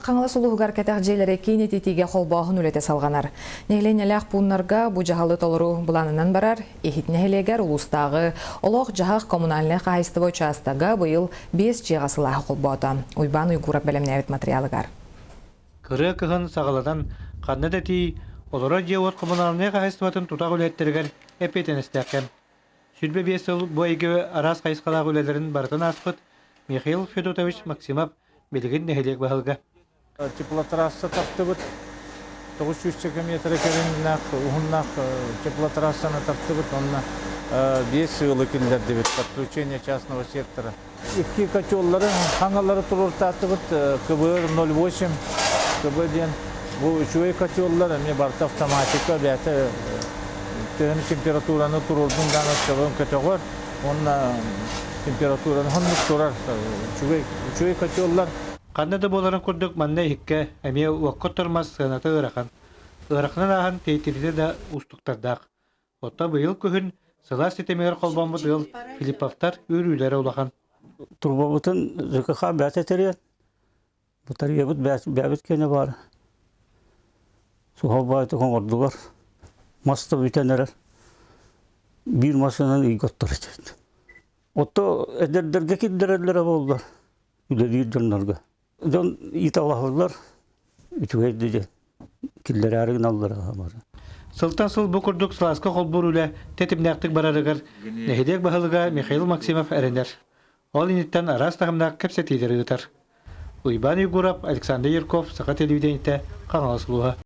Хаҥалас улууһугар кэтэх дьиэлэри киин ититиигэ холбооһун үлэтэ салҕанар. Нэһилиэнньэлээх пууннарга бу дьаһалы толору былаанынан барар. Иһит нэһилиэгэр улуустааҕы олох-дьаһах коммунальнай хаһаайыстыба учаастага быйыл биэс дьиэҕэ сылааһы холбоото. Уйбаан Уйгуров бэлэмнээбит матырыйаалыгар. Кырыа кыһын саҕаланан, ханна да тиий, олорор дьиэ-уот коммуналынай хаһаайыстыбатын тутаах үлэһиттэригэр эппиэтинэстээх кэм. 25 сыл бу эйгэ араас хайысхалаах үлэлэрин барытын ааспыт Михаил Федотович Максимов билигин нэһилиэк баһылыга. Теплотрасса тартыбыт. 900 метр кэриҥнээх уһуннаах теплотрассаны тартыбыт. Онно биэс ыалы киллэрдибит подключение частного сектора. Икки котеллары хаҥалары туруортаатыбыт КБР 08 КБ диэн бу үчүгэй котеллар эмиэ барыта автоматика бэйэтэ төһөнү температураны туруордун даҕаны оччоҕун көтөҕөр уонна температураны хоннук турар үчүгэй үчүгэй котеллар. Ханна да буоларын курдук манна иһиккэ эмиэ уокка оттор мас сыаната ыарахан. Ыараханын ааһан тиэйтилитэ да уустуктардаах. Оттон быйыл күһүн сылаас ситимигэр холбоммут ыал Филипповтар үөрүүлэрэ улахан. Турбабытын ЖКХ бэйэтэ тэрийэн, батареябыт бэйэбит киэнэ баар. Суһал баайтык оҥордулар. Мас да бүтэн эрэр. Биир массыынан ыйга оттор этибит. Отто эдэрдэргэ киллэрэллэрэ буоллар, үлэлиир дьоннорго. Дьон италаһаллар, үчүгэй да диэн киллэрээри гыналлар аһамары. Сылтан сыл бу курдук сылааска холбуур үлэ тэтимнээхтик барарыгар нэһилиэк баһылыга Михаил Максимов эрэнэр. Ол инниттэн араас таһымнаах кэпсэтиилэри ыытар. Уйбаан Егоров, Александр Ярков, Саха телевидениетэ, Хаҥалас улууһа.